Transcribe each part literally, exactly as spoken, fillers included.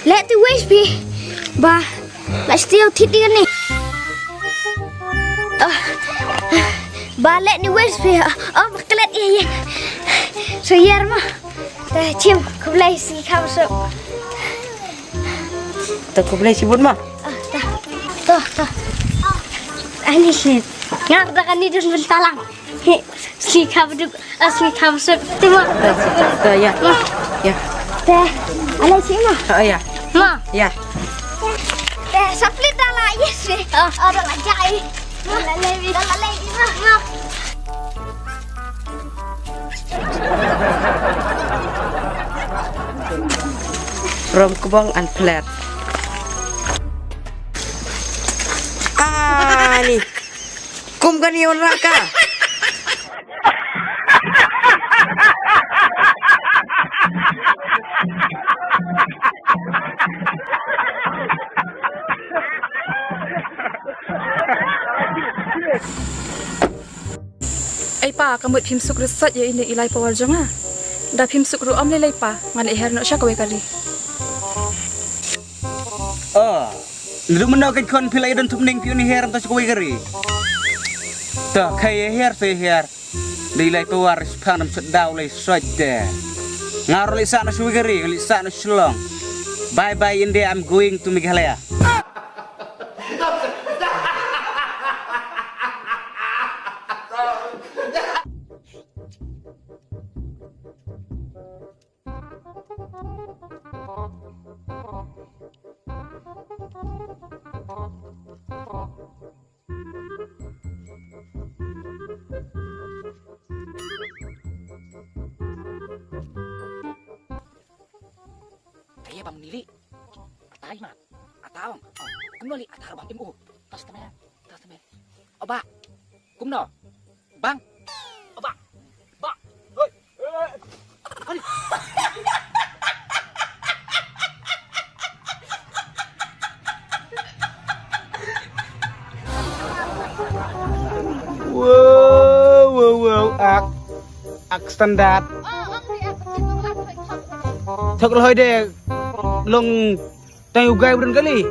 Leh te wei phi. Ba. Ba still thit di ni. Oh. Ba leh ni wei phi. Oh, ba klet ye ye. So yer ma. Ta chim khublei shi kham so. Ta khublei shibun ma. Ah, ta. To, to. Ani shi. Ngar da kani dus bentalang. He, shi kham duk, ah, shi kham sep. Timo. Ta, ta, ya. Ya. Te, ala shi ma. Ah, ya. Ma. Ya. Te, saplit dala, yes. Ah, ada lagi. Dala lagi, dala lagi, ma. Rom kebong and flat. Ah, ni. Kum kan yon raka. Ei pa, ka mut phim suk rysot ïa ine i lai pawar jong nga. Da phim suk ruh ym lei lei pa, ngan ïa her noh sha kawei ka ri. Oh, ndu mano kan khon phi la ïa don thupning phi uni her ta sha kawei ka ri. Ta kai ïa her sa ïa her. Dei lai pawar is phang nam sut daw lai sot de. Nga ruh lai sa na sha kawei ka ri, lai sa na Shillong. Bye bye India, I'm going to Meghalaya. Aye bang nili. Atai mat. Ataong. Kumno li atar bang imu. Tas tame. Tas tame. Oba. Kumno. Bang. Oba. Ba. Hoi. Ani. Wow, wow, wow. Ak. Ak standard. Thok la hoi de. Long. Tang u guy brin kali.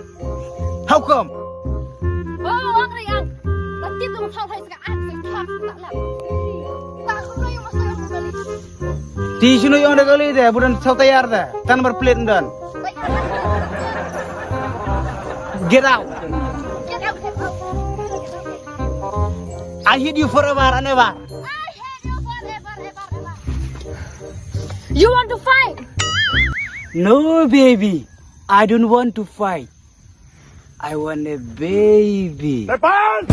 How come? Ti shino yong da kali de, budan saw tayar de. Tan bar plate dan. Get out. I hate you forever and ever. You want to fight? No, baby. I don't want to fight. I want a baby. Lepas!